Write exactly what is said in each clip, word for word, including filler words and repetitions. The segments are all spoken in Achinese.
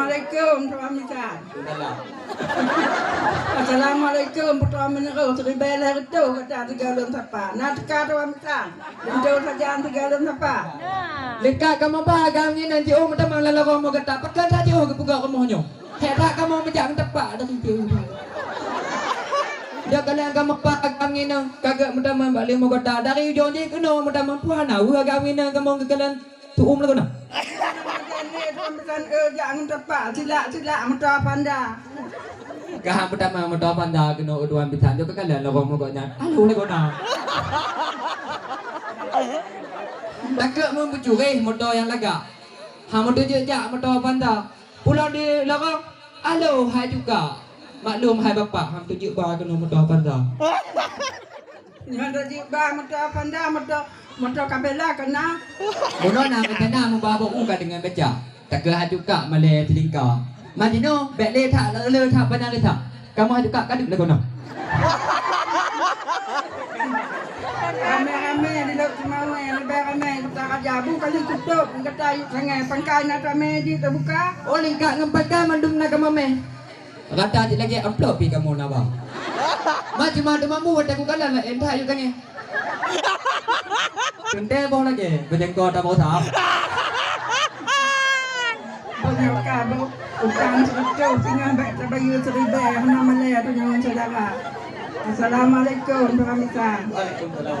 Assalamualaikum, Tuan Bisan. Assalamualaikum, Putroe Meunurot. Ribèe lhèe reutôh gata teuga lôn sapa. Na teuka, Tuan Bisan. Lôn sajan teuga lôn sapa. Leukat kamoe ba gam ngieng jiôh meutamah lam lorong rumoh gata. Pakon that jiôh geupeugah rumoh nyoe? Hék that kamoe meujak meuteupak dari jiôh. Jeuet kalon kamoe ba gam ngieng ka geuh meutamah bak lé rumoh gata. Dari ujong jih keunoe meutamah puih hana weueh gam ngieng kamoe geukalon. Tu'um lagoe na. Tuan Bisan, eh, jak ngon tepak, silak-silak moto Avanza. Ka meutamah moto Avanza keunoe Tuan Bisan, jok keukalon lorong mogok nyan. Alu lagoe na. Takot meubeucureh moto nyang lagak. Ha, moto jeuet jak moto Avanza. Pulang di lorong, alu hai juga. Maklum hai bapak, ha, moto jeuet ba keunoe moto Avanza. Nyan dak jiba moto Avanza, moto, moto Cabela ka na. Bunoe na meukeuna meuba bak u ka deungon beca. Takeuh aju kak malèe teulingka. Madinoe bèk lé that le that panyang lé that. Kamoe aju kak kadeuek lagoe na. Ramé-ramé di Lhokseumawe, leubeh ramé Kota Raja. Bu kali kutôp gata yue sangai, pangkai na tamè jih teubuka. Oh, lingka ngon pangkai mandum na kamoe mè. Rata cit lagèe amplop pih kamoe na ba. Ma cuma teumambu watèe kukalon laén that yue kangè. Teuntèe boh lagèe beujeuengko taboh sab. Beunyoe ka boh utang sireutôh singoh bèk tabayeue siribèe hana malèe tanyoe ngon syedara. Assalamualaikum, Tuan Bisan. Waalaikumsalam.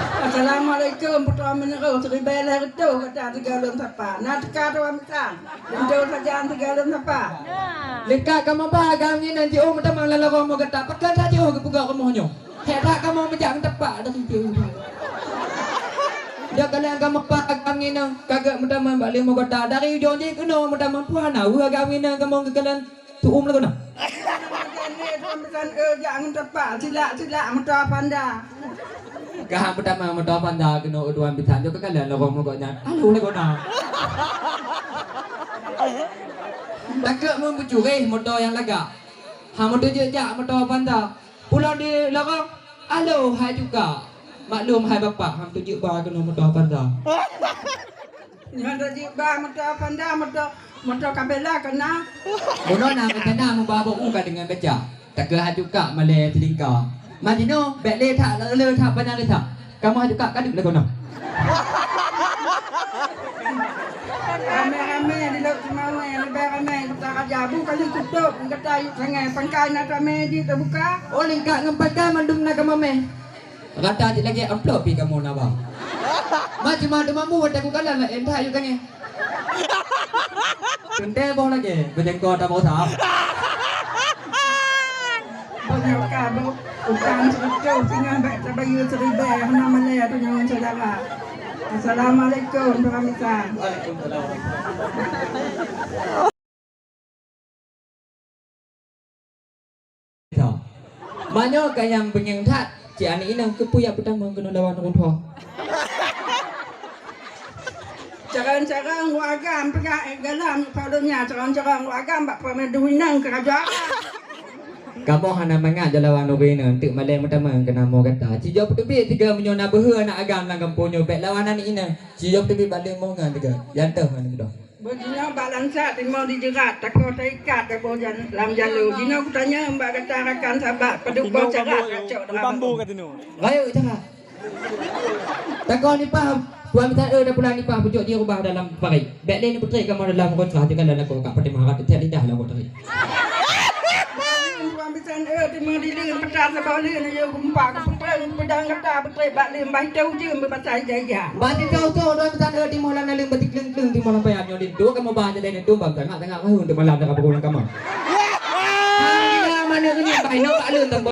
Assalamualaikum, putroe meunyeureuh, siribèe lhèe reutôh gata sigoe lôn sapa. Na teuka tuan bisan, pintoe sajan sigoe lôn sapa. Leukat kamoe ba agam ngieng jiôh meutamong lam lorong mo gata, pakon that jiôh geupeugah rumoh nyoe. Hék that kamoe meujak ngon teumpat dari jiôh. Jok kalon kamoe ba agam ngieng ka gèt meutamong bak leumo gata, dari ujong jih keunoe meutamong puih hana weueh agam ngieng kamoe geukalon. Tu'um lagoe na. Tuan bisan, eh, jak ngon teumpat, silak-silak moto Panda. Ka han meutamong moto Panda keunoe tuan bisan, jok kalon lorong mo gobnyan. Halo lagoe na. Takot meubeucureh moto nyang lagak. Ha, meuteujeuk jak moto Panda. Pulang di lorong, halo hai cuka. Maklum hai bapak, han meuteujeuk ba keunoe moto Panda. Nyoe dak jeuet ba moto Panda, moto, moto Kabela ka na. Bunoe na rencana meuba boh u ka deungon beca. Takeu haju kak malèe silingka. Madinoe bèk lé that le that panyang risa. Kamoe haju kak kadeuek lagoe na. Ramé-ramé di Lhokseumawe, leubeh ramé Kota Raja. Bu kali kutôb gata yub sangè, pangkai na ramé jiteubuka. Oh, lingkat ngon pangkai mandum na kamoe mè. Rata cit lagèe amplop pih kamoe na ba. Ma cuma teumambu watèe kukalon laén that yub tangè. Teuntèe boh lagèe beujangko taboh sa. Boh nyoe ka boh utang siribèe, singoh bèk tabayeue siribèe, hana malèe tanyoe syedara. Assalamualaikum, Tuan Bisan. Waalaikumsalam. Tho. Meunyoe ka nyang beungéng that, cit aneuk inong keupeue jak peutamong keunoe lawan ureueng tuha. Carông-carông u agam peugah, eh, galam, eh, padum nyan, carông-carông u agam bak peumeudeuh inong keurajeuen agam. Kamoe hana mangat jak lawan ureueng inong, teuk malèe meutamong keunan mo gata. Ci jok peuteubiet sigoe meunyoe na beuhe aneuk agam lam gampông nyoe, bèk lawan aneuk inong. Ci jok peuteubiet bak leumo ngon sigoe. Nyan teuh ngon sigoe. Beuh jinoe bak langsat timoh di jeurat, takot teuikat taboh jan-, lam jalô. Jinoe kutanyong bak gata rakan sahabat, padub boh carat kacok dara bambu. Rayeuk carat. Takot nipah, Tuan Bisan, eh, dah pulang nipah pucok jih rubah dalam parit. Bèk lé neupeutrép kamoe dalam kontra, teuka lam lakoe kak Fatimah Rad, teutek lidah lam kontra. Tuan Bisan, eh, timoh di leuen, peutra saboh leuen, ayo geumpa, keupeutrang, peudang gata, peutrép bak leuen, bah itôh jeuem beubasa ija-ija. Bah itôh-itôh, Tuan Bisan, eh, timoh lam naleueng, bah tikleueng-kleueng, timoh lam payam nyoe linto, kamoe bah jadèe linto, bah sangat-sangat mahue, teuma lam dara peurulang kamoe. Hana, mana keunyan, bah inoe bak leuen,